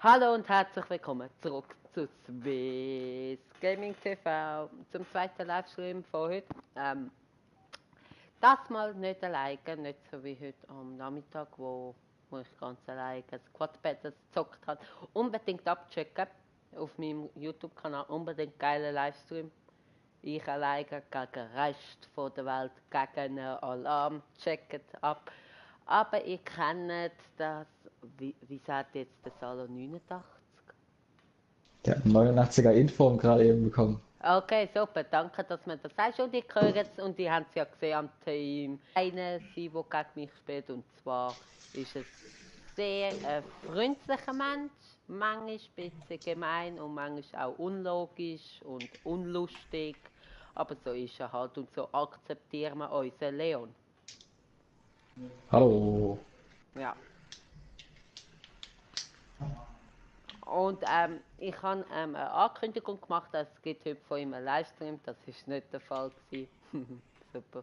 Hallo und herzlich willkommen zurück zu Swiss Gaming TV, zum zweiten Livestream von heute. Das mal nicht alleine, nicht so wie heute am Nachmittag, wo ich ganz alleine Squad Battles gezockt habe. Unbedingt abchecken auf meinem YouTube-Kanal, unbedingt geiler Livestream. Ich alleine gegen den Rest der Welt, gegen einen Alarm, checkt ab. Aber ihr kennt das, wie sagt jetzt der Salo 89? Der hat einen 89er Inform gerade eben bekommen. Okay, super, danke, dass mir das sagst. Und ich höre jetzt, und die haben es ja gesehen am Team, einer sie, der gegen mich spielt, und zwar ist es sehr freundlicher Mensch, manchmal ein bisschen gemein und manchmal auch unlogisch und unlustig, aber so ist er halt und so akzeptieren wir unseren Leon. Hallo. Ja. Und ich habe eine Ankündigung gemacht, dass es gibt heute von ihm einen Livestream. Das ist nicht der Fall gewesen. Super.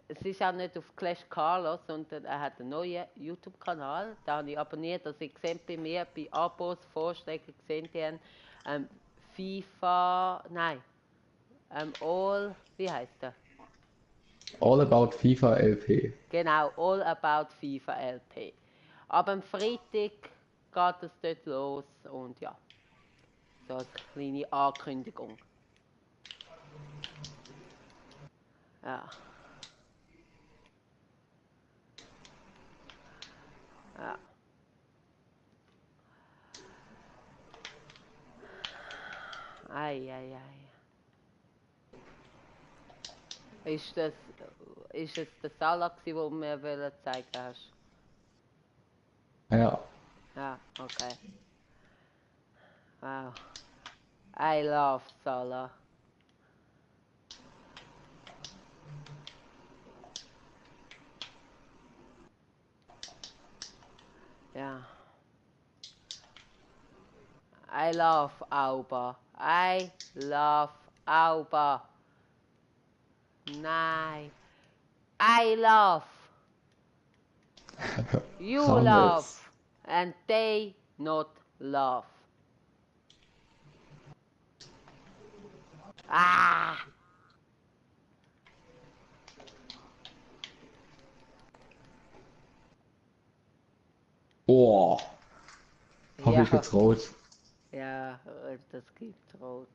Es ist auch nicht auf Clash Carlos, sondern er hat einen neuen YouTube-Kanal. Den habe ich abonniert. Also ich sehe bei mir bei Abos, Vorschlägen gesehen, die haben FIFA, nein, All, wie heißt der? All About FIFA LP. Genau, All About FIFA LP. Aber am Freitag geht es dort los und ja. So als kleine Ankündigung. Ja. Ja. Ei, ei, ei. Ist, das, ist es der Salat, den du mir zeigen hast? Ja. Ja, okay. Wow. I love Salah. Ja. I love Auba. I love Auba. Nein. I love. You love. Rammels. And they not love. Ah! Oh, hoffe ich Ja. jetzt rot. Ja, das gibt rot.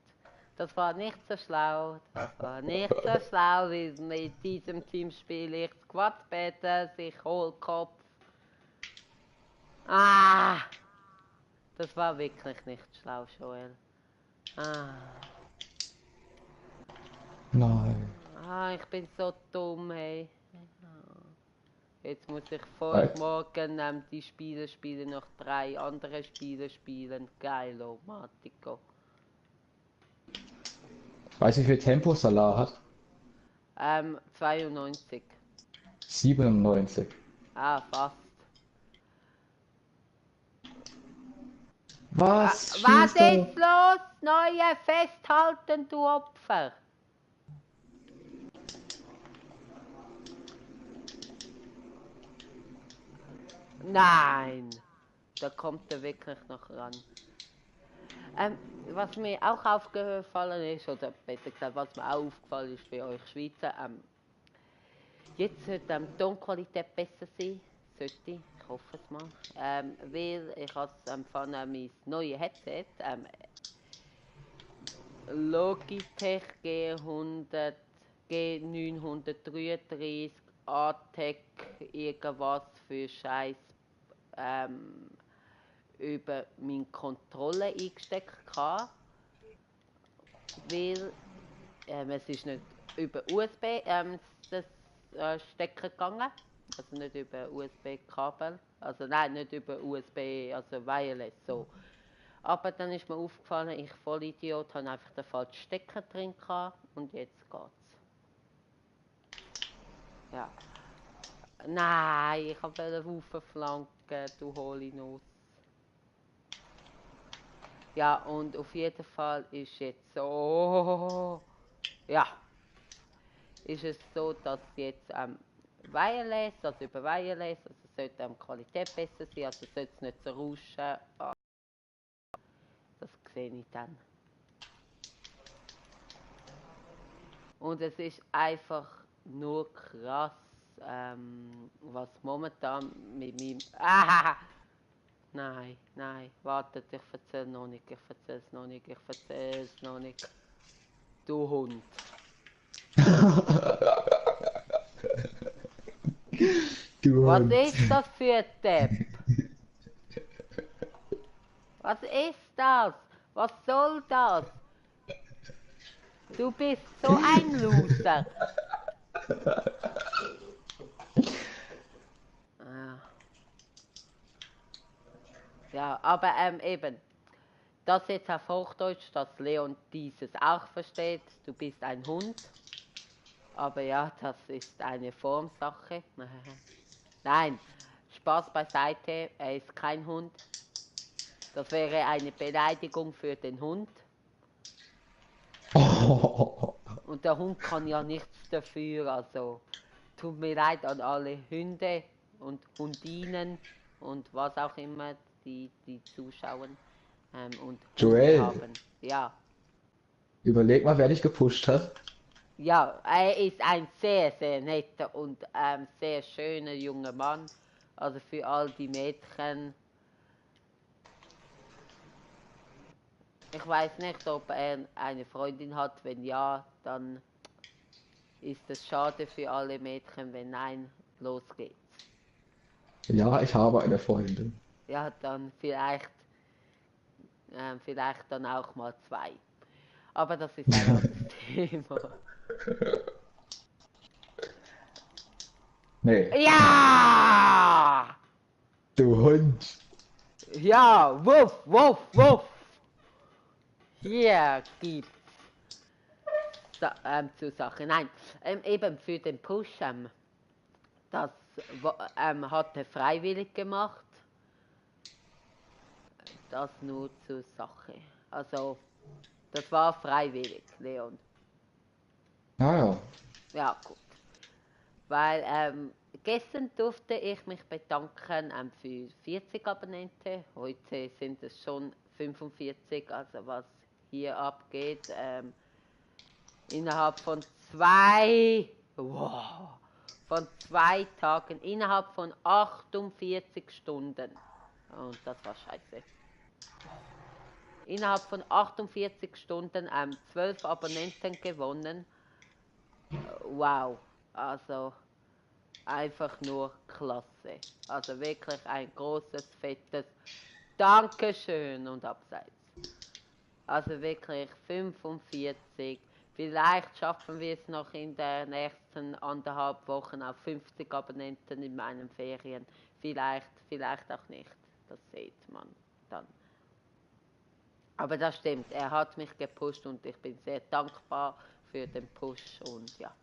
Das war nicht so schlau. Das war nicht so schlau, wie mit diesem Team spiele ich Squad Battles, ich hol Kopf. Ah! Das war wirklich nicht schlau, Joel. Ah. Nein. Ah, ich bin so dumm, hey. Jetzt muss ich vor Weit. morgen die Spiele spielen, noch 3 andere Spiele spielen. Geilo, Matico. Weißt du, wie viel Tempo Salah hat? 92. 97. Ah, fast. Was? Was Schießt er? ist los? Neue Festhalten, du Opfer. Nein, da kommt er wirklich noch ran. Was mir auch aufgefallen ist, oder besser gesagt, was mir auch aufgefallen ist bei euch Schweizer, jetzt sollte die Tonqualität besser sein, sollte ich hoffe es mal, weil ich habe von mein neues Headset, Logitech G100, G933 ATEC irgendwas für Scheiß über meine Kontrolle eingesteckt hatte, weil es ist nicht über USB das Stecker gegangen, also nicht über USB-Kabel, also nein, nicht über USB, also Wireless so. Aber dann ist mir aufgefallen, ich Vollidiot habe einfach den falschen Stecker drin gehabt und jetzt geht's. Ja. Nein, ich wollte raufgeflanken, du hohle Nuss. Ja, und auf jeden Fall ist jetzt so, ja, ist es so, dass jetzt Wireless, also über Wireless, also sollte die Qualität besser sein, also sollte es nicht so rauschen. Das sehe ich dann. Und es ist einfach nur krass, was momentan mit meinem... Nein, wartet, ich erzähl's noch nicht. Du Hund. Du Was Hund. ist das für ein Depp? Was ist das? Was soll das? Du bist so ein Loser. Ja, aber eben, das jetzt auf Hochdeutsch, dass Leon dieses auch versteht. Du bist ein Hund. Aber ja, das ist eine Formsache. Nein, Spaß beiseite, er ist kein Hund. Das wäre eine Beleidigung für den Hund. Und der Hund kann ja nichts dafür, also tut mir leid an alle Hunde und Hundinen und was auch immer, die zuschauen und Hunde Joel, haben. Ja. überleg mal, wer dich gepusht hat. Ja, er ist ein sehr, sehr netter und sehr schöner junger Mann. Also für all die Mädchen. Ich weiß nicht, ob er eine Freundin hat. Wenn ja, dann ist es schade für alle Mädchen. Wenn nein, los geht's. Ja, ich habe eine Freundin. Ja, dann vielleicht dann auch mal 2. Aber das ist ein anderes Thema. Nee, Ja! du Hund. Ja, wuff! Hier gibt's zur Sache. Nein, eben für den Push, das hat er freiwillig gemacht. Das nur zur Sache. Also, das war freiwillig, Leon. Naja, Ja, gut. Weil gestern durfte ich mich bedanken für 40 Abonnenten. Heute sind es schon 45, also was hier abgeht. Innerhalb von 2 Tagen, innerhalb von 48 Stunden. Und das war scheiße. Innerhalb von 48 Stunden 12 Abonnenten gewonnen. Wow, also einfach nur klasse. Also wirklich ein großes, fettes Dankeschön und abseits. Also wirklich 45. Vielleicht schaffen wir es noch in den nächsten 1,5 Wochen auf 50 Abonnenten in meinen Ferien. Vielleicht auch nicht. Das sieht man dann. Aber das stimmt, er hat mich gepusht und ich bin sehr dankbar für den Push und ja.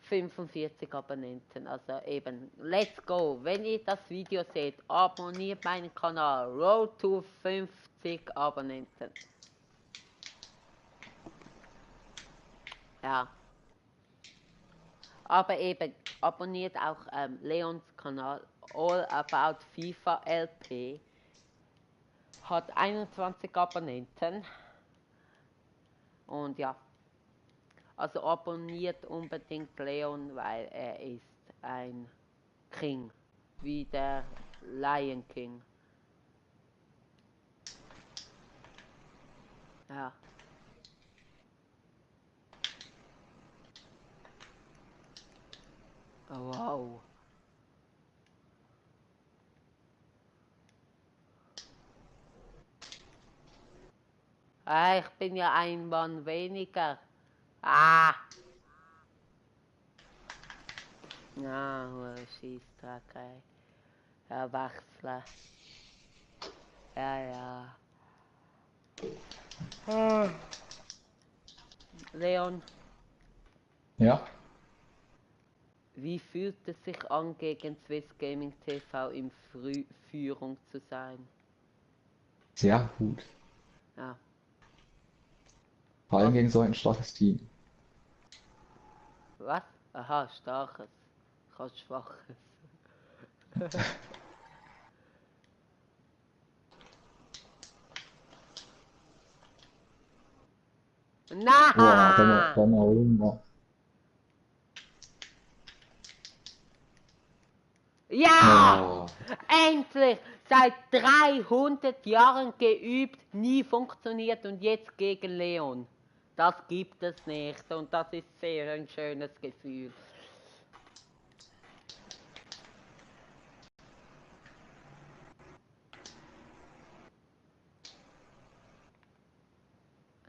45 Abonnenten, also eben, let's go. Wenn ihr das Video seht, abonniert meinen Kanal. Road to 50 Abonnenten. Ja. Aber eben, abonniert auch Leons Kanal All About FIFA LP. Hat 21 Abonnenten. Und ja. Also abonniert unbedingt Leon, weil er ist ein King. Wie der Lion King. Ja. Oh, wow. Ah, ich bin ja ein Mann weniger. Ah! Ja, Schießtrack, ey. Ja, wechseln. Ja. Leon, ja, wie fühlt es sich an, gegen Swiss Gaming TV in Führung zu sein? sehr gut. Ja. Vor allem Was? gegen so ein starkes Team. Was? Aha, starkes. Ich hatte schwaches. Boah, Na! dann mal Hunger. Ja! Oh, Endlich! Seit 300 Jahren geübt, nie funktioniert und jetzt gegen Leon. Das gibt es nicht und das ist sehr ein schönes Gefühl.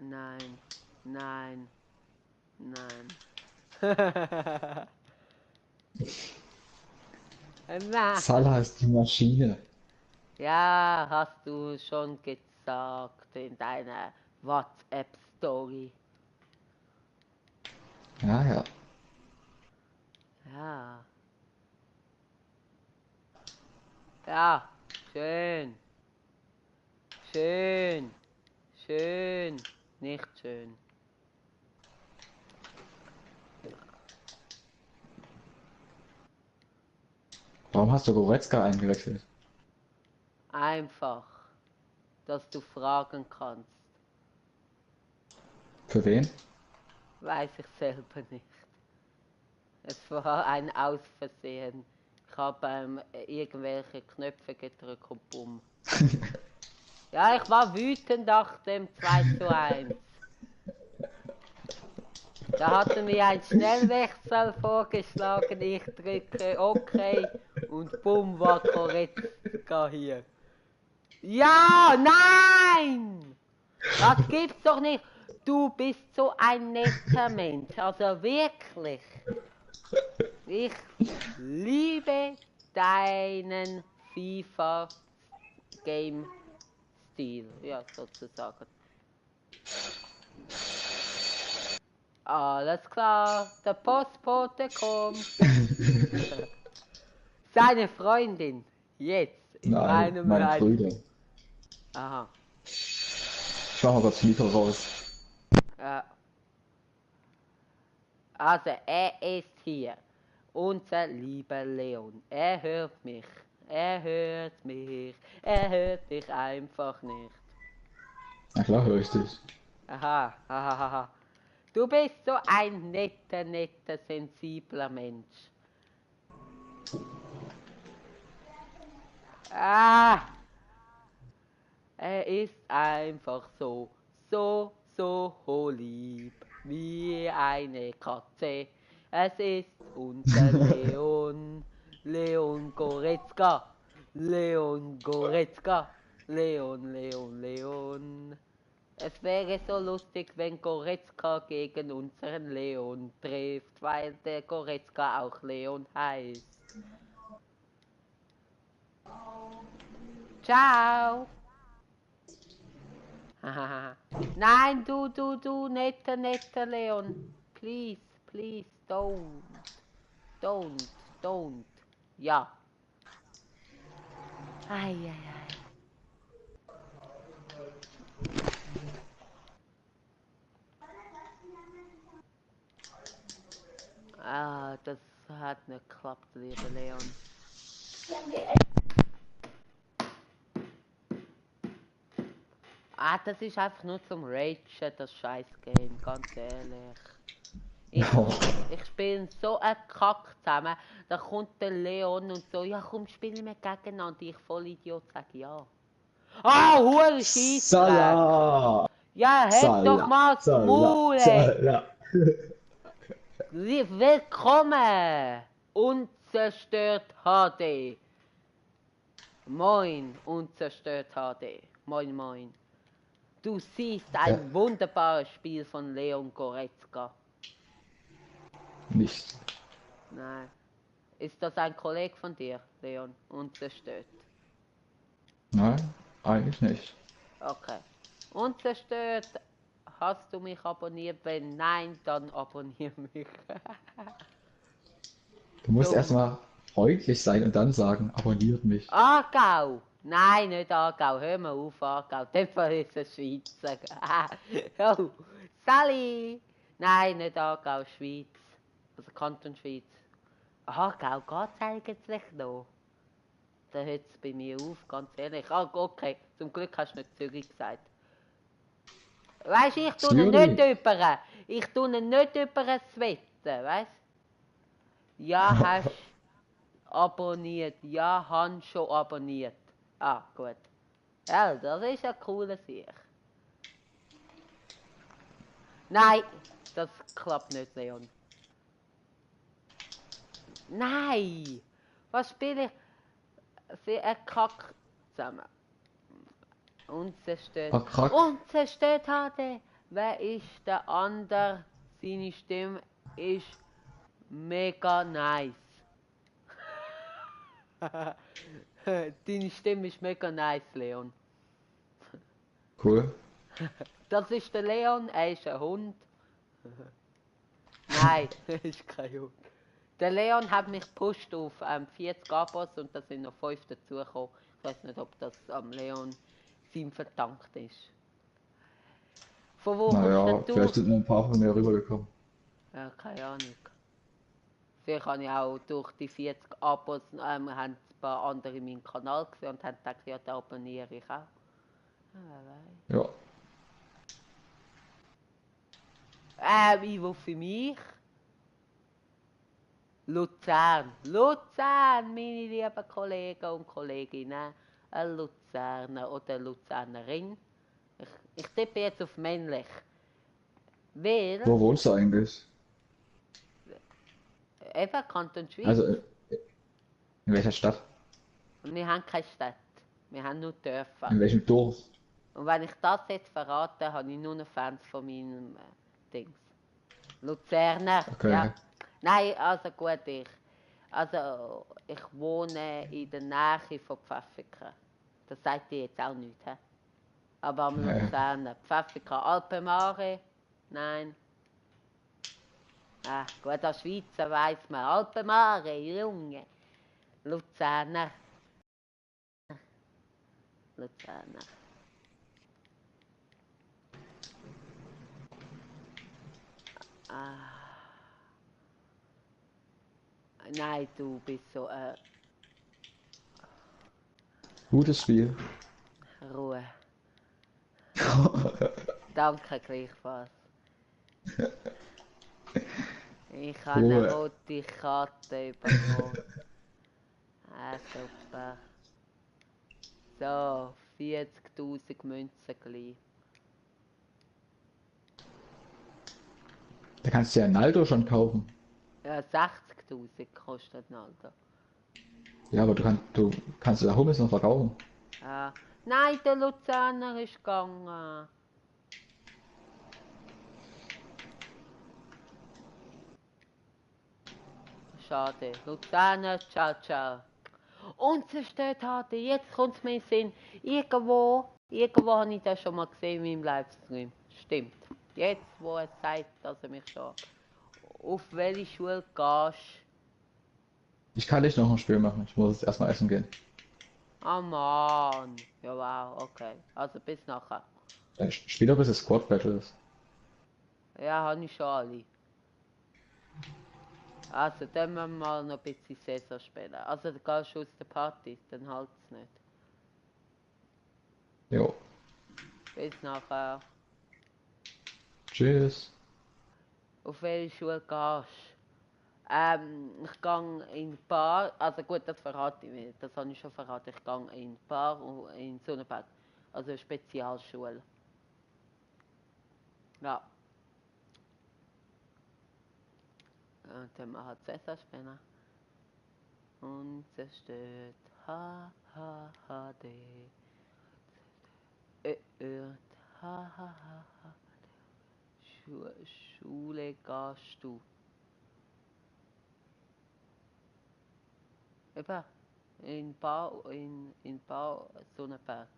Nein, nein, nein. Na. Salah ist die Maschine. Ja, hast du schon gesagt in deiner WhatsApp-Story. Ja, ja. Ja. Ja, schön. Schön. Schön. Nicht schön. Warum hast du Goretzka eingewechselt? Einfach, dass du fragen kannst. Für wen? Weiß ich selber nicht. Es war ein Ausversehen. Ich habe irgendwelche Knöpfe gedrückt und bumm. Ja, ich war wütend nach dem 2:1. Da hatten wir einen Schnellwechsel vorgeschlagen. Ich drücke OK und bumm war Goretzka hier. Ja, nein! Das gibt's doch nicht. Du bist so ein netter Mensch. Also wirklich. Ich liebe deinen FIFA-Game-Stil. Ja, sozusagen. Alles klar, der Postbote kommt. Seine Freundin. Jetzt, in Nein, meinem meine Live. Brüder. Aha. Ich mach mal kurz Mikro raus. Ja. Also, er ist hier. Unser lieber Leon. Er hört mich. Er hört mich. Er hört mich einfach nicht. Na klar, höre ich dich. Aha, hahaha. Du bist so ein netter, sensibler Mensch. Ah, er ist einfach so lieb wie eine Katze. Es ist unser Leon, Leon Goretzka, Leon Goretzka, Leon. Es wäre so lustig, wenn Goretzka gegen unseren Leon trifft, weil der Goretzka auch Leon heißt. Ciao! Nein, du, netter Leon. Please, don't. Ja. Ei. Ah, das hat nicht geklappt, lieber Leon. Ah, das ist einfach nur zum Ragen, das scheiß Game, ganz ehrlich. Ich spiele so einen Kack zusammen, da kommt der Leon und so, ja komm, spielen wir gegeneinander. Ich Vollidiot sage ja. Ah, hure Scheissdreck! Salah! Ja, hält doch Salah! mal das Salah! Maul! Salah! Willkommen! Unzerstört HD. Moin, unzerstört HD. Moin. Du siehst ein wunderbares Spiel von Leon Goretzka. Nicht. Nein. Ist das ein Kollege von dir, Leon? Unzerstört. Nein, eigentlich nicht. Okay. Unzerstört, hast du mich abonniert? Wenn nein, dann abonniere mich. Du musst So. erstmal freundlich sein und dann sagen, abonniert mich. Aargau! Nein, nicht Aargau. Hör mal auf, Aargau. Das ist ein Schweizer. Oh, Sally! Nein, nicht Aargau, Schweiz. Also Kanton Schweiz. Aargau geht's eigentlich noch? Da hört es bei mir auf, ganz ehrlich. Ah, okay, zum Glück hast du nicht Zürich gesagt. Weißt du, ich tue ihn nicht Zürich. über. Ich tue ihn nicht über das Wetten, weißt du? Ja, hast abonniert. Ja, han schon abonniert. Ah, gut. Ja, das ist ein cooler Sieg. Nein, das klappt nicht, Leon. Nein! Was spiele ich für einen Kack zusammen? Unzerstört. Ach, krack. Unzerstört hatte. Wer ist der andere? Seine Stimme ist mega nice. Deine Stimme ist mega nice, Leon. Cool. Das ist der Leon, er ist ein Hund. Nein, er ist kein Hund. Der Leon hat mich gepusht auf 40 Abos und da sind noch 5 dazugekommen. Ich weiß nicht, ob das am Leon ihm verdankt ist. Von wo kommst denn Naja, du? vielleicht sind noch ein paar von mir rübergekommen. Ja, keine Ahnung. Vielleicht habe ich auch durch die 40 Abos, haben ein paar andere meinen Kanal gesehen und haben gedacht, ja, da abonniere ich auch. Ja. Wo für mich? Luzern. Luzern, meine lieben Kollegen und Kolleginnen. Ein Luzerner oder eine Luzernerin. Ich tippe jetzt auf männlich. Weil, Wo wohnst du eigentlich? eben Kanton Schweiz. Also, in welcher Stadt? Und wir haben keine Stadt. Wir haben nur Dörfer. In welchem Dorf? Und wenn ich das jetzt verrate, habe ich nur noch Fans von meinem Dings. Luzerner, Okay. ja. Nein, also gut, ich wohne in der Nähe von Pfäffikon. Das sagt ihr jetzt auch nicht, he? Aber am Nee. Luzerner. Pfäffikon, Alpenmare? Nein. Ah, gut, als Schweizer weiss man. Alpenmare, Junge. Luzerner. Luzerner. Ah. Nein, du bist so Gutes Spiel. Ruhe. Danke gleichfalls. Ich habe eine Ruhe. rote Karte bekommen. Ah, super. So, 40.000 Münzen gleich. Da kannst du ja ein Aldo schon kaufen. Ja, 60.000 kostet ein Alter. Ja, aber du kannst da Hummus noch verkaufen. Ah. Nein, der Luzerner ist gegangen. Schade. Luzerner, ciao, ciao. Unzerstört hatte, jetzt kommt es mir in den Sinn. Irgendwo habe ich das schon mal gesehen in meinem Livestream. Stimmt. Jetzt, wo er sagt, dass er mich schon. Auf welche Schule gehst? Ich kann nicht noch ein Spiel machen. Ich muss jetzt erstmal essen gehen. Ah, Mann. Ja, wow, okay. Also bis nachher. Ich spiele doch bis es Squad Battles. Ja, habe ich schon alle. Also, dann müssen wir mal noch ein bisschen Saison spielen. Also, du gehst aus der Party, dann halt es nicht. Jo. Bis nachher. Tschüss. Auf welche Schule gehst? Ich gehe in ein Bar, also gut, das verrate ich mir, das habe ich schon verraten. Ich gehe in ein Bar in Sonnenberg, also eine Spezialschule. Ja. Und dann machen wir Saison spielen. Unzerstört, HD. Irrt, Schule gehst du. Eben, in Bar Sonnenberg.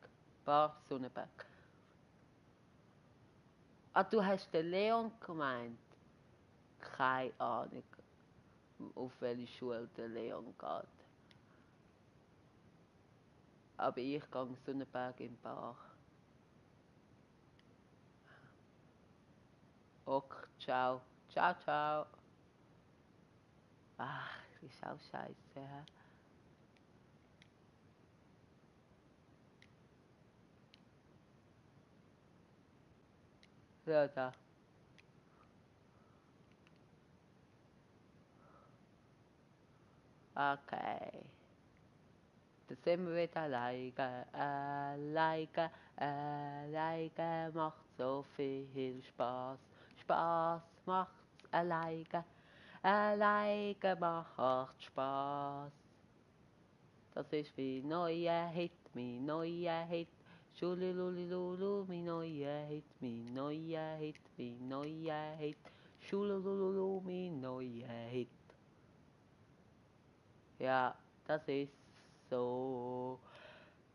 Bar Sonnenberg. Ah, du hast den Leon gemeint. Keine Ahnung, auf welche Schule der Leon geht. Aber ich gehe Sonnenberg in Bar. Ok, ciao. Ciao, ciao. Ach, das ist auch scheiße, hä? Ja, da. Okay. Da sind wir wieder alleine, alleine macht so viel Spaß. Spaß macht's alleine, alleine macht Spaß. Das ist wie neuer Hit, mein neuer Hit. Schulilulilulu, mein neuer Hit, mein neuer Hit, mein neuer Hit. Schulilululu, mein neuer Hit. Ja, das ist so.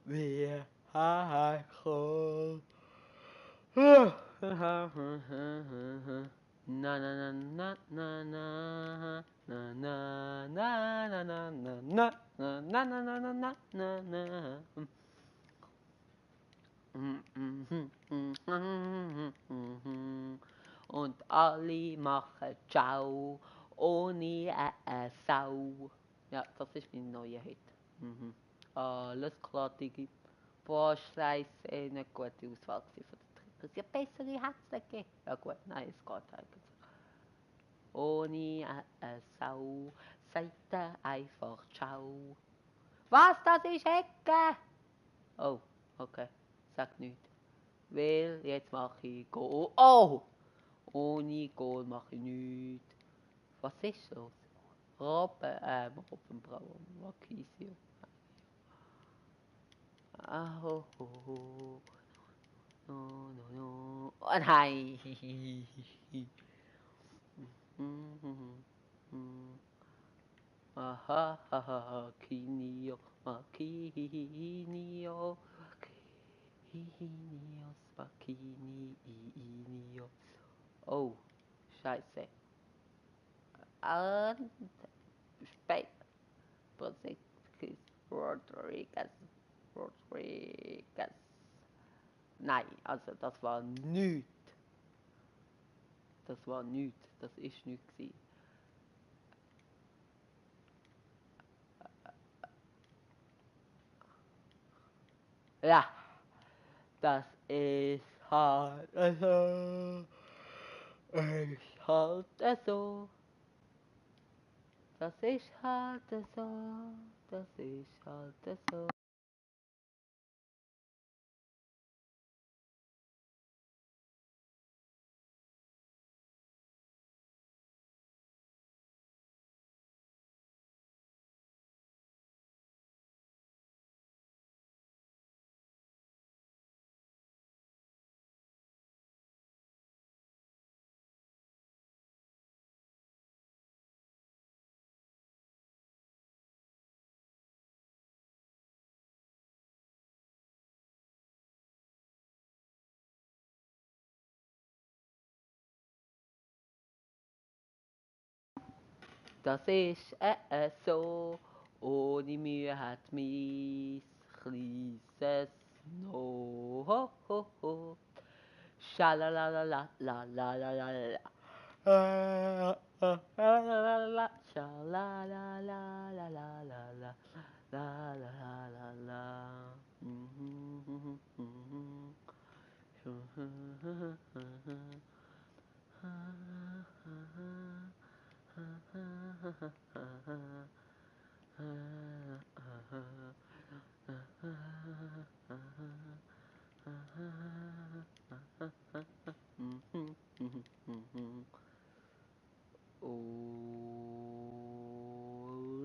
Wir haben na na na na na na na na na na na na na na na na na na na. Und alle machen Ciao ohne Sau. Ja, das ist mein neuer Hit. Alles klar, Digi. Boah, scheiße, nicht gute Auswahl von den Triggers. Ja, bessere hätte es nicht gegeben. Ja gut, nein, es geht eigentlich. Ohne Sau, sagt einfach Ciao. Was, das ist Ecke? Oh, okay, sag nichts. Weil jetzt mache ich Goal. Oh! Ohne Goal mache ich nichts. Was ist los? Robbenbrauer, Marquisio. Ah, ho, ho, ho. No, no, no. Oh nein! Aha, ha, ha, Kinio, Makinio, Kinios, Makinio. Oh, scheiße. Und spät. Rodriguez. Nein, also das war nichts. Das war nichts. Das ist nichts gewesen. Ja, das ist halt so. Ist halt so. Das ist halt so. Das ist halt so. Das ist so. Ohne Mühe hat mein kleines No. Ho, ho, ho. Schalalala, la la la la la. Schalalala, schalalala, la la la la. La la la la la.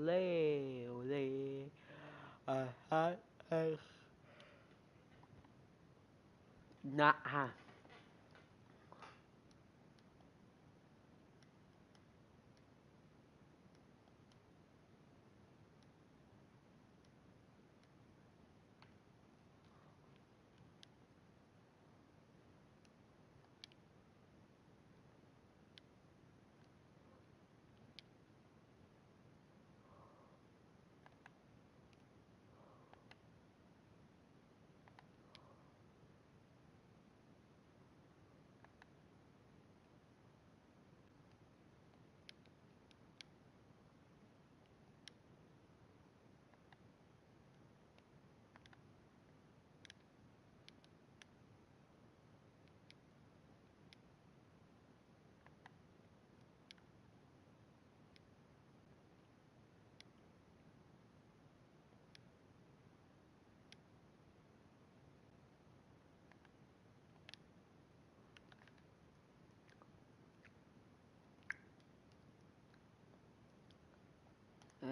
Ole, ole. Na,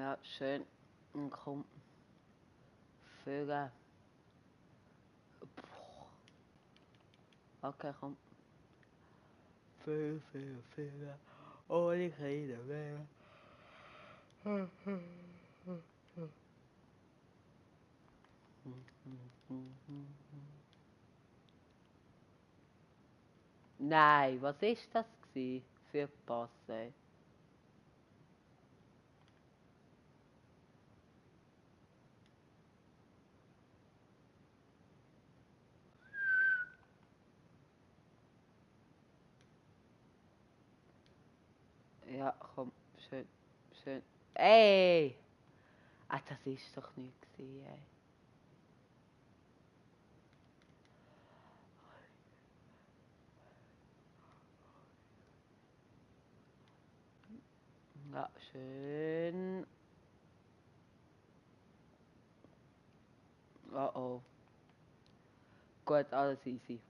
Ja, schön. Und komm, Vögel. Okay, komm. Vögel. Ohne kleine mehr. Nein, was ist das gsi für Passe? Ja, komm, schön, schön. Ey! Ah, das ist doch nicht gsi, ey. Ja, schön. Oh oh. Gut, alles easy.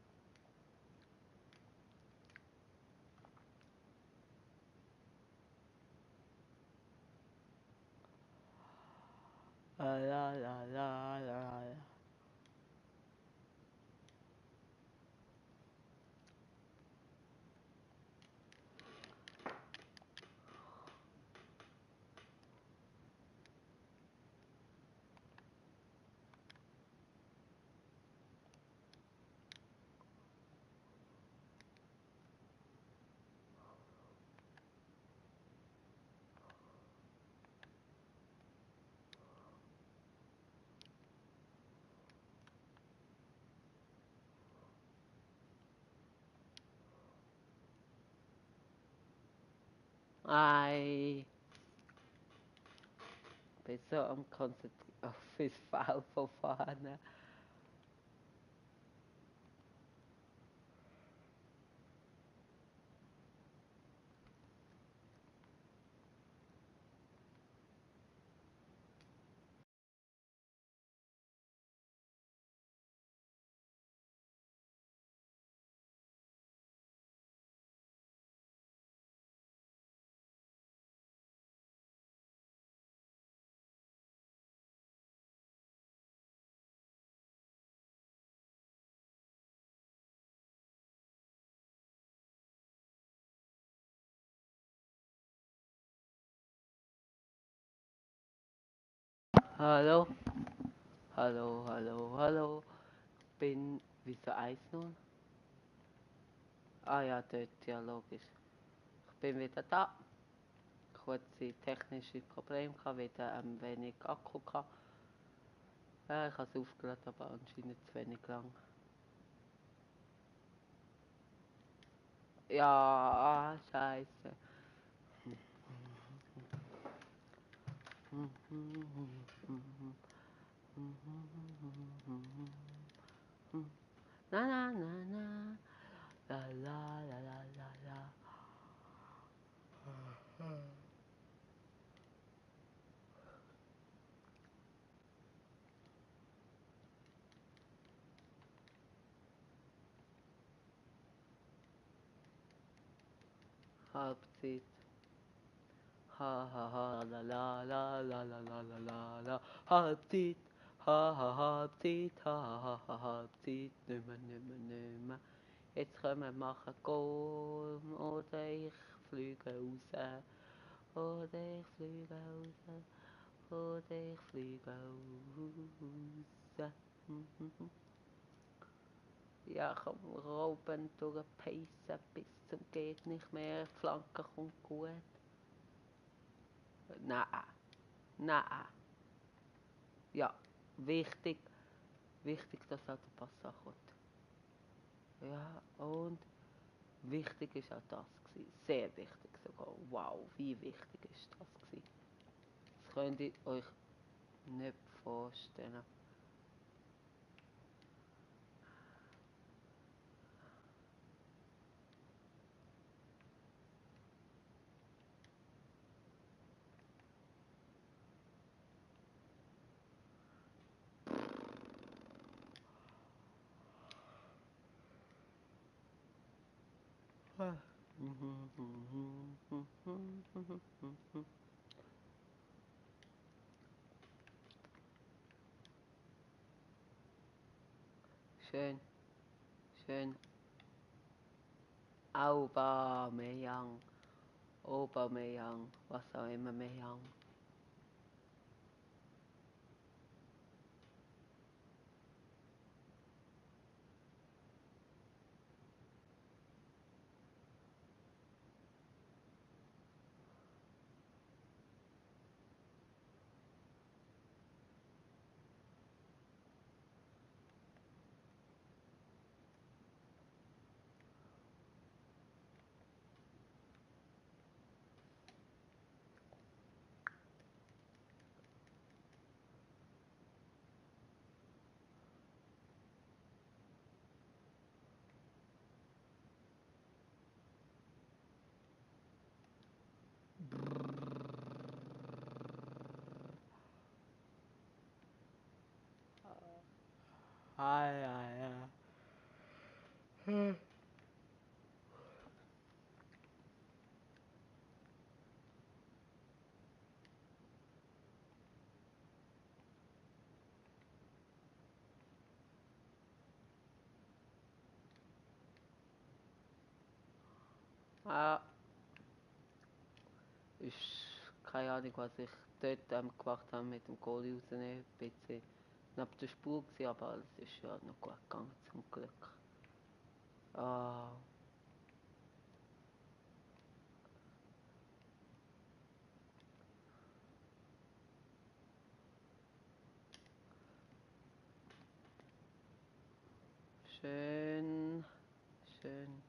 La la la la la. Ei. Bin so am Konzentrieren auf das V von vorne. Hallo, hallo, hallo, hallo. Bin, wieso eins nun? Ah ja, dort, ja logisch. Ich bin wieder da. Kurze technische Probleme gehabt, wieder wenig Akku gehabt. Ja, ich habe es aufgeladen, aber anscheinend zu wenig lang. Ja, scheiße. Na na na na, la la la la la la. Halbzeit. Ha ha ha la la la la la la la la la. Halbzeit. Ha ha Halbzeit. Ha ha ha Halbzeit. Nimmer. Jetzt können wir machen Goal oder ich fliege raus. Oder ich fliege raus. Oder ich fliege raus. Ja, komm, Robben durchpacen bis zum geht nicht mehr. Flanke kommt gut. Nein, nein. Ja, wichtig, dass auch der Pass ankommt. Ja, und wichtig ist auch das gewesen. Sehr wichtig sogar. Wow, wie wichtig ist das gewesen. Das könnt ihr euch nicht vorstellen. Schön, schön. Aubameyang, Aubameyang, was auch immer Meyang. Ai, ai, ai. Ah, ist keine Ahnung, was ich dort gemacht habe mit dem Goalie rausnehmen. Ein bisschen knapp der Spur gewesen, aber alles ist ja noch gut gegangen, zum Glück. Ah, schön, schön.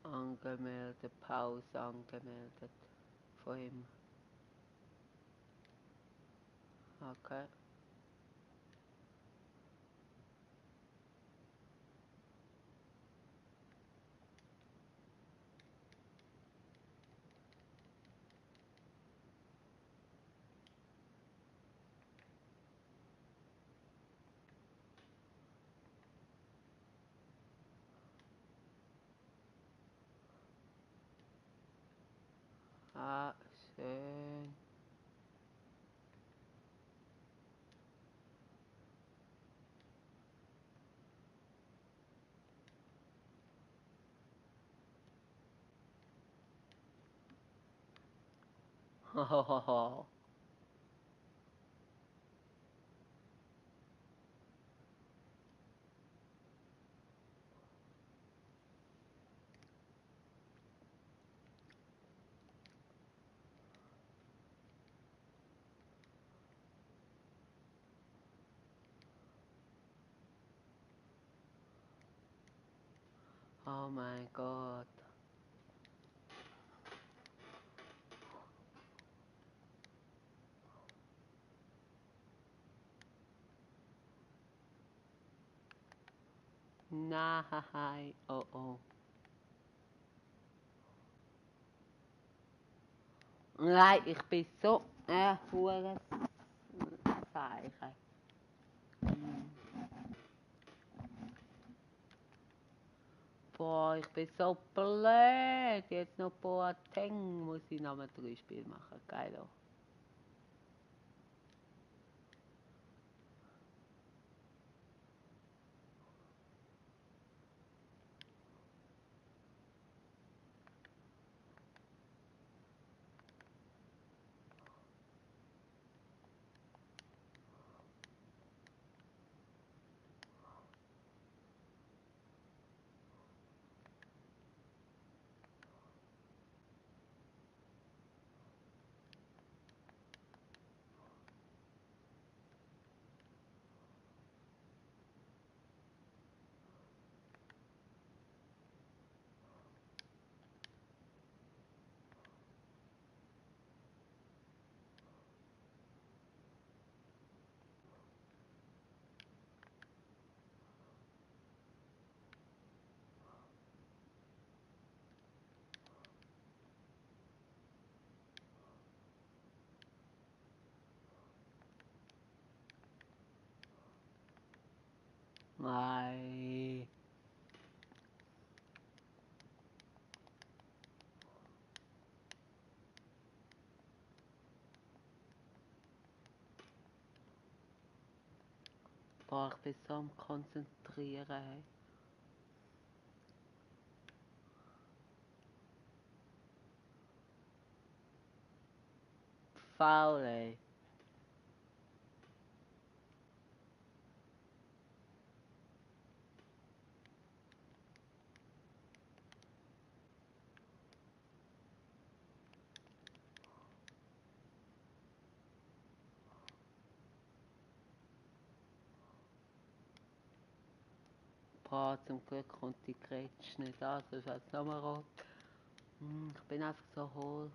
Angemeldet, Pause angemeldet von ihm. Okay. Ah, schön. Hohoho. Oh mein Gott. Nein, oh oh. Nein, ich bin so hure Seiche. Boah, ich bin so blöd. Jetzt noch Boateng muss ich noch mal 3 Spiele machen. Geil auch. Ei. Boah, ich bin so am Konzentrieren. Hey. Faul, ey. Boah, zum Glück kommt die Gretsch nicht an, sonst wäre es nochmal rot. Ich bin einfach so hohl.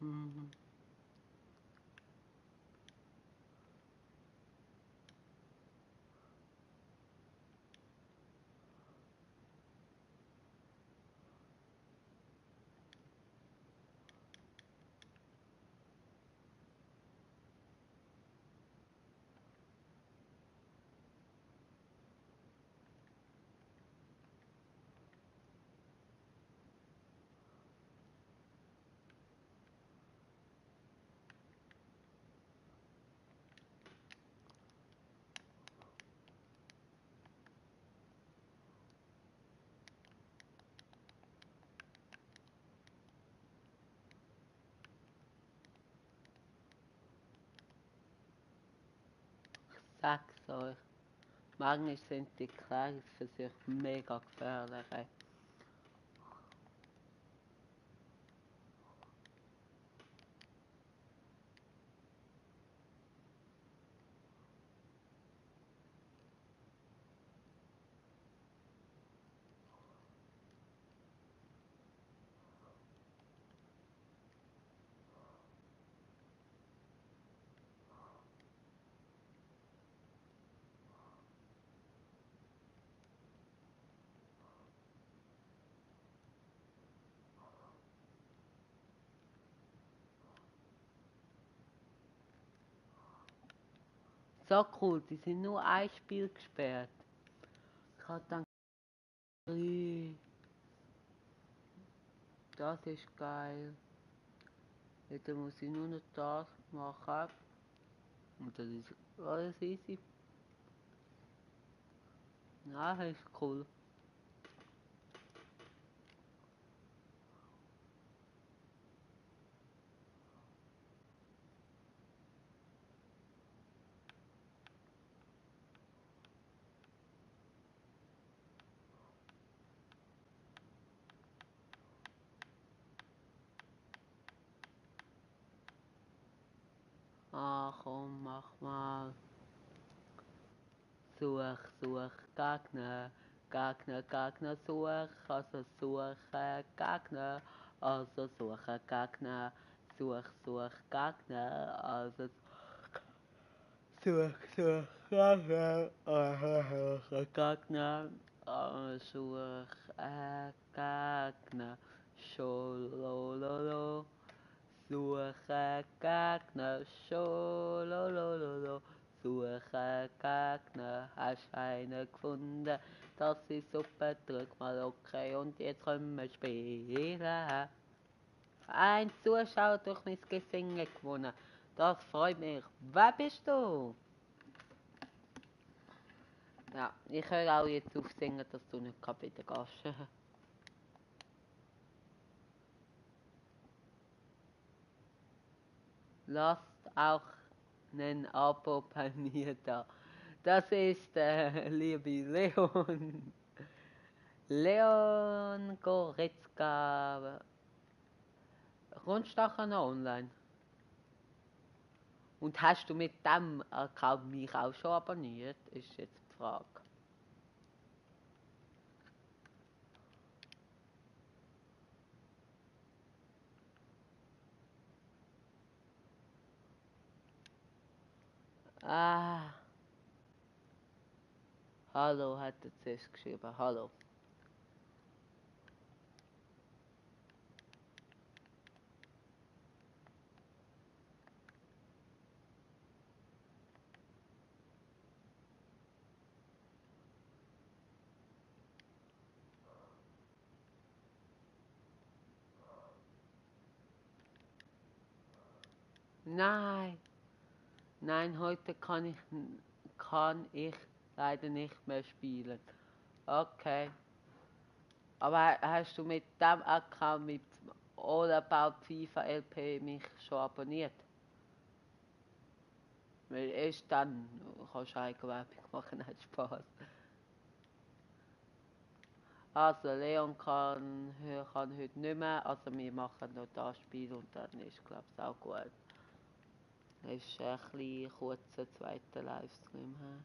Mhm. Sag's euch. Manchmal sind die Klärungsversuche mega gefährlich. Ey. So cool, die sind nur ein Spiel gesperrt. Ich hab gedacht, das ist geil. Jetzt muss ich nur noch das machen. Und das ist alles easy. Ja, das ist cool. Ah, komm, mach mal. Such, Gegner. Gegner, such. Also suche Gegner. Also suche Gegner. Such, Gegner. Also such, Gegner. Also suche Gegner. Such Gegner. Scholololo. Suche Gegner, scholololo. Suche Gegner, hast einen gefunden. Das ist super, drück mal okay und jetzt können wir spielen. Ein Zuschauer durch mein Gesingen gewonnen. Das freut mich. Wer bist du? Ja, ich höre auch jetzt auf singen, dass du nicht bitte gehst. Lasst auch einen Abo bei mir da. Das ist der liebe Leon. Leon Goretzka. Kommst du auch noch online? Und hast du mit dem Account mich auch schon abonniert, ist jetzt die Frage. Ah, hallo hat er zuerst geschrieben, hallo. Nein, nein, heute kann ich leider nicht mehr spielen. Okay. Aber hast du mit dem Account mit All About FIFA LP mich schon abonniert? Weil erst dann kannst du Eigenwerbung machen, hat Spaß. Also Leon kann heute nicht mehr, also wir machen noch das Spiel und dann ist glaube ich auch gut. Das ist ein bisschen kurzer zweiter Livestream. He?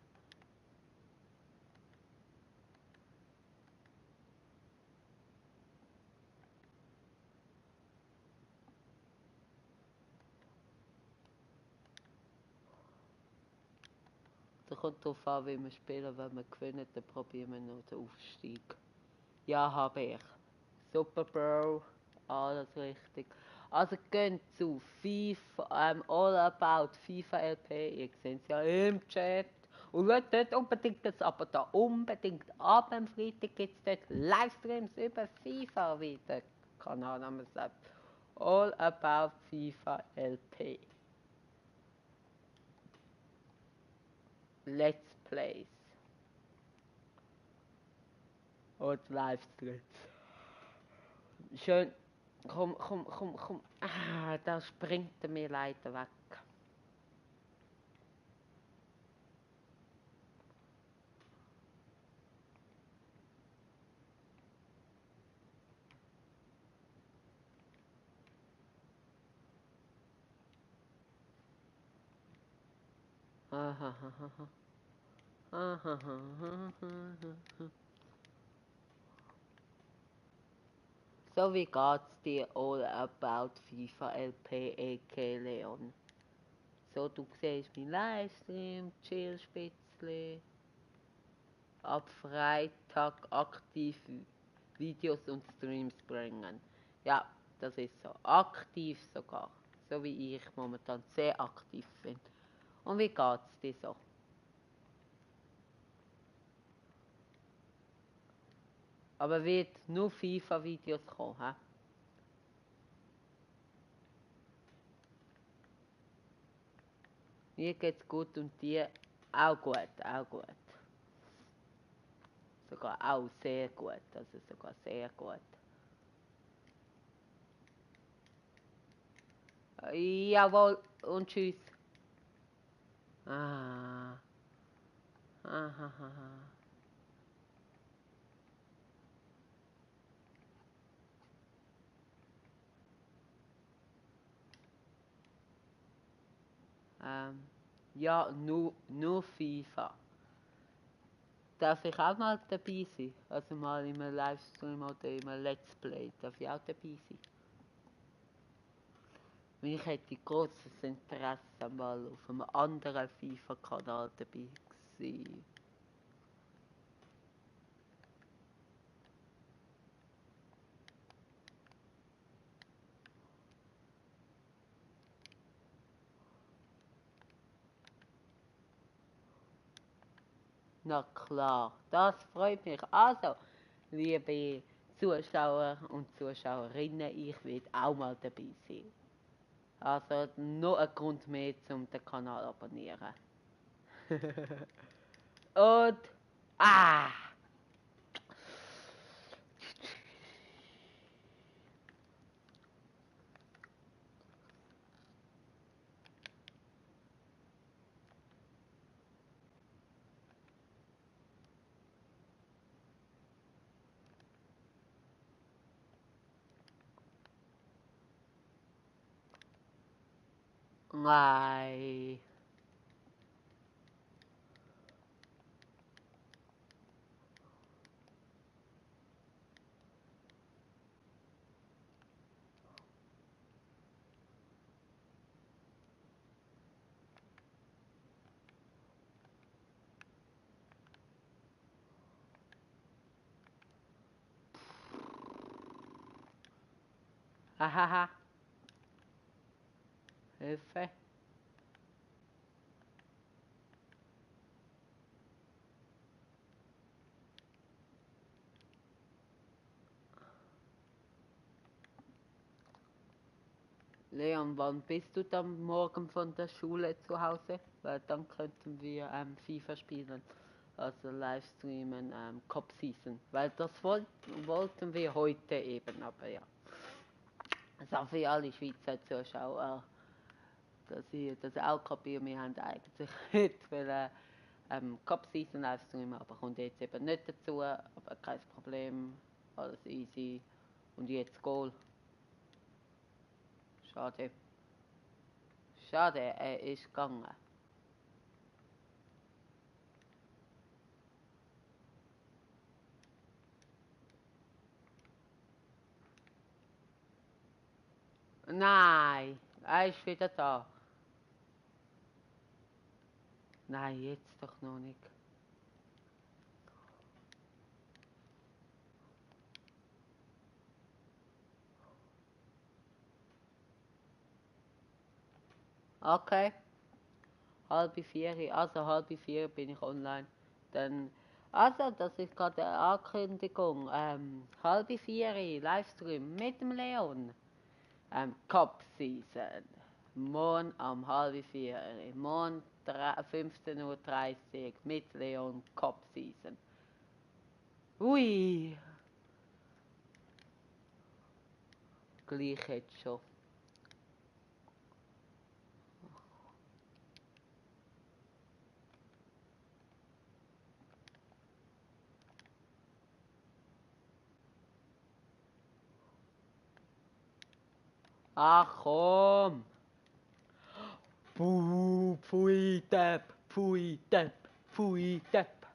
Da kommt darauf an, wie wir spielen. Wenn wir gewinnen, dann probieren wir noch den Aufstieg. Ja, habe ich. Super, Bro. Alles richtig. Also geht zu FIFA, All About FIFA LP. Ihr seht es ja im Chat. Und schaut dort unbedingt das aber da unbedingt ab. Am Freitag gibt es dort Livestreams über FIFA, wie der Kanalname sagt. All About FIFA LP. Let's Plays. Und Livestreams. Schön. Komm. Ah, da springt er mir leider weg. So wie geht's dir All About FIFA LP EK Leon? So, du siehst meinen Livestream, chill spitzli. Ab Freitag aktiv Videos und Streams bringen. Ja, das ist so. Aktiv sogar. So wie ich momentan sehr aktiv bin. Und wie geht's dir so? Aber wird nur FIFA-Videos kommen, hä? Mir geht's gut und dir auch gut, auch gut. Sogar auch sehr gut, also sogar sehr gut. Jawohl, und tschüss. Ah. Ahaha. Ja, nur FIFA. Darf ich auch mal dabei sein? Also mal in einem Livestream oder in einem Let's Play. Darf ich auch dabei sein? Ich hätte großes Interesse, mal auf einem anderen FIFA-Kanal dabei gewesen. Na klar, das freut mich. Also, liebe Zuschauer und Zuschauerinnen, ich will auch mal dabei sein. Also, noch ein Grund mehr, um den Kanal zu abonnieren. Und, ah! Nein. Hahaha. Hilfe. Leon, wann bist du dann morgen von der Schule zu Hause? Weil dann könnten wir FIFA spielen, also Livestreamen, Cup Season. Weil das wollten wir heute eben, aber ja. Also auch für alle Schweizer Zuschauer, dass ihr das auch kapiert, wir haben eigentlich heute Cup Season Livestreamen, aber kommt jetzt eben nicht dazu, aber kein Problem, alles easy. Und jetzt Goal. Schade. Schade, er ist gegangen. Nein, er ist wieder da. Nein, jetzt doch noch nicht. Okay, 3:30, also 3:30 bin ich online. Dann, also das ist gerade eine Ankündigung. 3:30 Livestream mit dem Leon. Cup Season. Morgen um 3:30. Morgen 15:30 Uhr mit Leon Cup Season. Ui. Gleich jetzt schon. Ach komm! Pfui, Depp, pfui, Depp, pfui, Depp.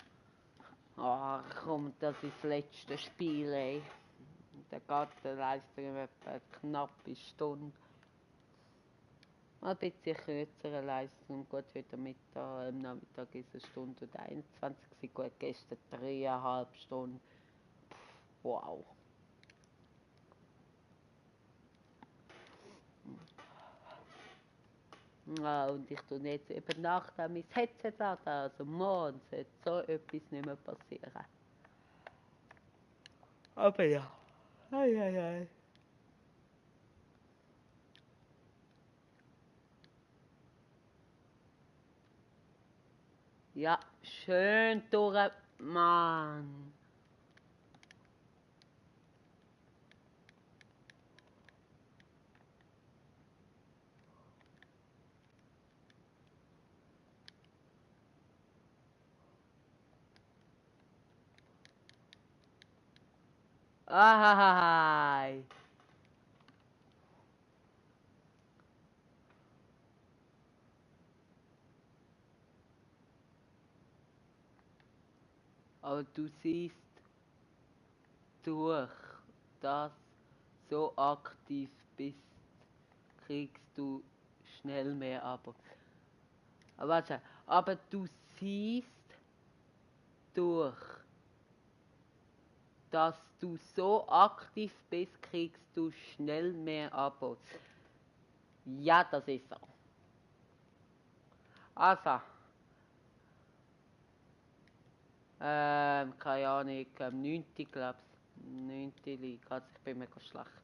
Ach komm, das ist das letzte Spiel, ey. Der geht der Livestream etwa eine knappe Stunde. Ein bisschen kürzerer Livestream, gut, heute Mittag, am Nachmittag ist es 1 Stunde und 21, gut, gestern 3,5 Stunden. Wow. Ja, und ich tue jetzt eben nachher mein Headset an, also morgen sollte so etwas nicht mehr passieren. Aber ja. Ei. Ja, schön durch, Mann. Ai. Aber du siehst, durch das so aktiv bist, kriegst du schnell mehr Abos. Aber warte, aber du siehst, durch dass du so aktiv bist, kriegst du schnell mehr Abos. Ja, das ist so. Also, keine Ahnung, 9. glaube ich. 9. Liga, also ich bin mega schlecht.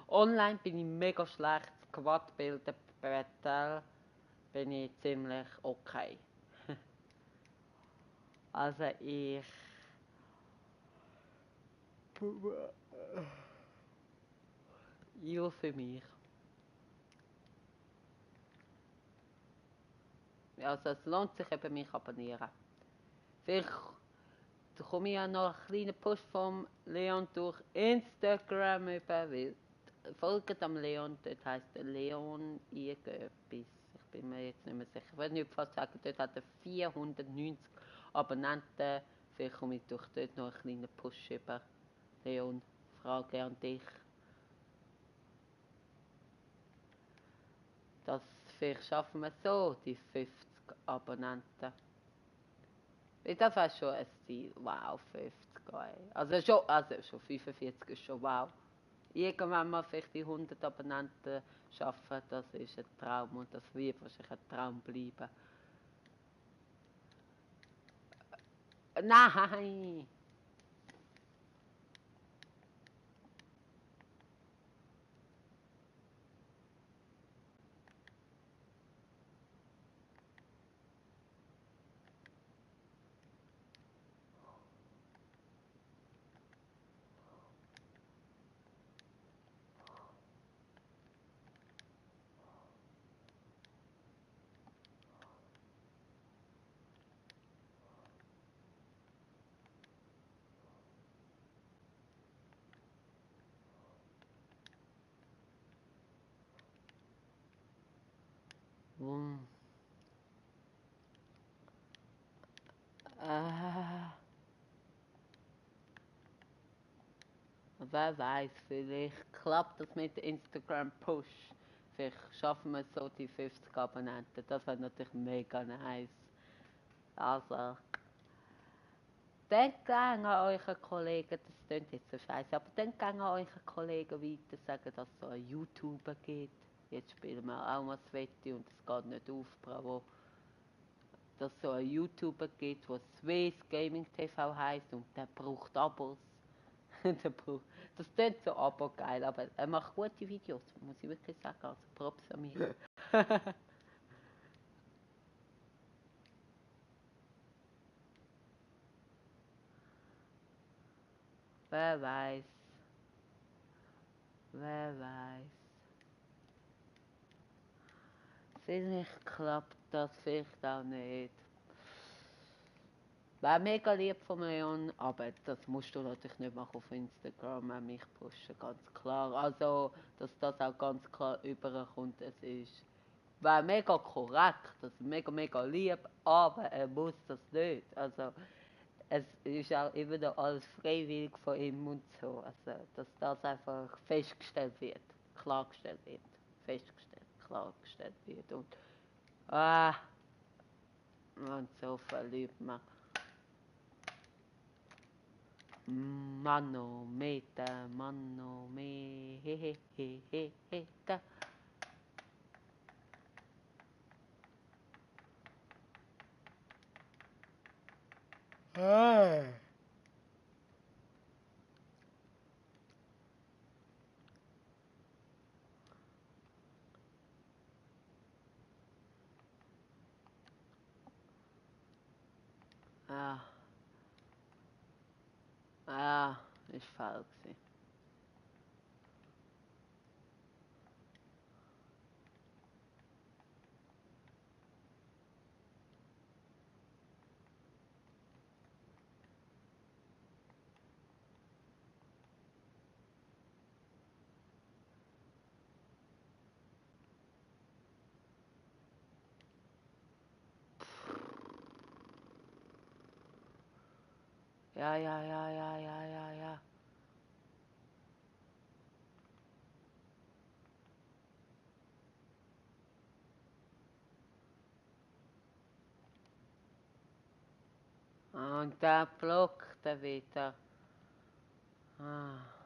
Online bin ich mega schlecht, Quadbilder, Battle bin ich ziemlich okay. Also ich... Ja, für mich. Also es lohnt sich eben, mich abonnieren. Vielleicht komme ich ja noch einen kleinen Push vom Leon durch Instagram über, weil folgt am Leon, dort heisst der Leon irgendetwas. Ich bin mir jetzt nicht mehr sicher. Ich würde nicht fast sagen, dort hat er 490 Abonnenten. Vielleicht komme ich durch dort noch einen kleinen Push über. Leon, Frage an dich. Das vielleicht schaffen wir so, die 50 Abonnenten. Das wäre schon ein Ziel. Wow, 50. Also schon 45 ist schon wow. Irgendwann mal vielleicht die 100 Abonnenten schaffen, das ist ein Traum und das wird wahrscheinlich ein Traum bleiben. Nein! Wer weiß, vielleicht klappt das mit Instagram Push. Vielleicht schaffen wir so die 50 Abonnenten. Das wäre natürlich mega nice. Also, denkt an euren Kollegen, das klingt jetzt so scheiße, aber denkt an euren Kollegen weiter, sagen, dass es so einen YouTuber gibt. Jetzt spielen wir auch mal das Wette und es geht nicht auf, bravo. Dass es so einen YouTuber gibt, der Swiss Gaming TV heisst und der braucht Abos. Das klingt so aber geil, aber er macht gute Videos, muss ich wirklich sagen. Also Props an mich. Wer weiß. Wer weiß. Vielleicht klappt das, vielleicht auch nicht. Wäre mega lieb von Leon, aber das musst du natürlich nicht machen auf Instagram, mich pushen, ganz klar. Also, dass das auch ganz klar überkommt, es ist, wäre mega korrekt, also mega lieb, aber er muss das nicht. Also, es ist auch immer noch alles freiwillig von ihm und so. Also, dass das einfach festgestellt wird, klargestellt wird, festgestellt, klargestellt wird und, und so verliebt man. Manometer, manometer. Ah, ist faul gewesen. Ja. Und der blockt er wieder. Ah.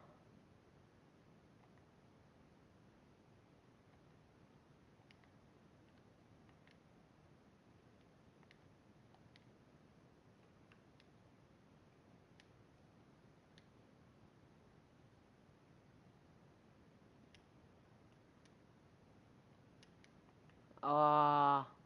Oh.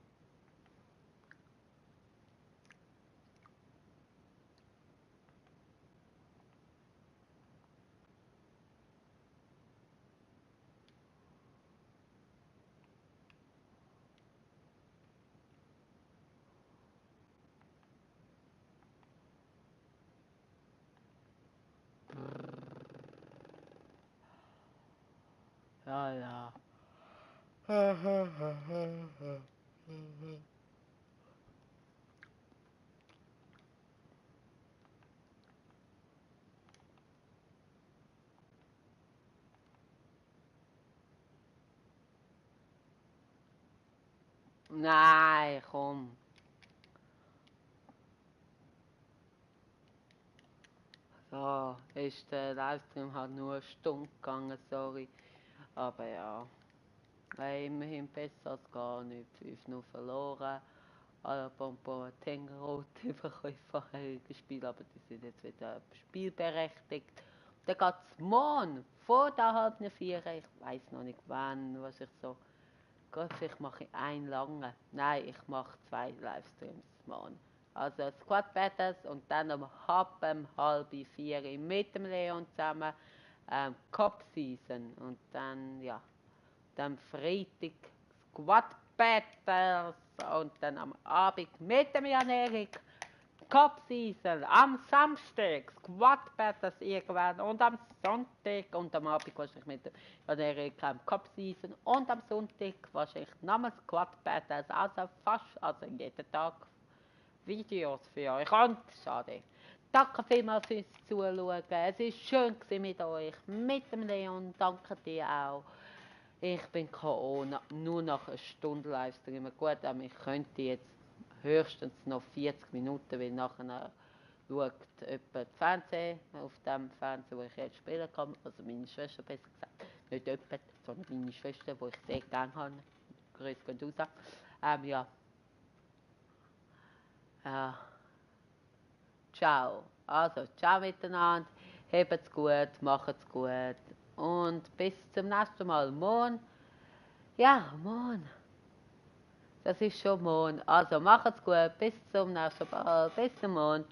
Ja. Mhm. Nein, komm. So, ist der Livestream halt nur eine Stunde gegangen, sorry. Aber ja, immerhin besser als gar nicht. 5-0 verloren. Alabama Tengerot bekommen vorherige Spiel, aber die sind jetzt wieder spielberechtigt. Dann geht es morgen vor der halben 4. Ich weiß noch nicht wann, was ich so. Gott, vielleicht mache ich einen langen. Nein, ich mache 2 Livestreams morgen. Also Squad Battles und dann um halb 4 mit dem Leon zusammen Cup Season. Und dann, ja, dann Freitag Squad Battles und dann am Abend mit dem Jan-Erik Cup Season. Am Samstag Squad Battles irgendwann und am Sonntag und am Abend wahrscheinlich mit dem Jan-Erik Cup Season und am Sonntag wahrscheinlich nochmal Squad Battles. Also fast, also jeden Tag Videos für euch. Und schade. Danke vielmals fürs Zuschauen. Es war schön mit euch, mit dem Leon. Danke dir auch. Ich bin K.O. Nur nach einer Stunde Livestreamen. Gut, ich könnte jetzt höchstens noch 40 Minuten, weil nachher schaut jemand Fernsehen auf dem Fernseher, wo ich jetzt spielen kann. Also meine Schwester besser gesagt. Nicht jemand, sondern meine Schwester, die ich sehr gerne habe. Grüß Gott raus. Ja. Ciao. Also, ciao miteinander. Habt's gut, macht's gut. Und bis zum nächsten Mal. Morgen. Ja, morgen. Das ist schon morgen. Also, macht's gut. Bis zum nächsten Mal. Bis zum Morgen.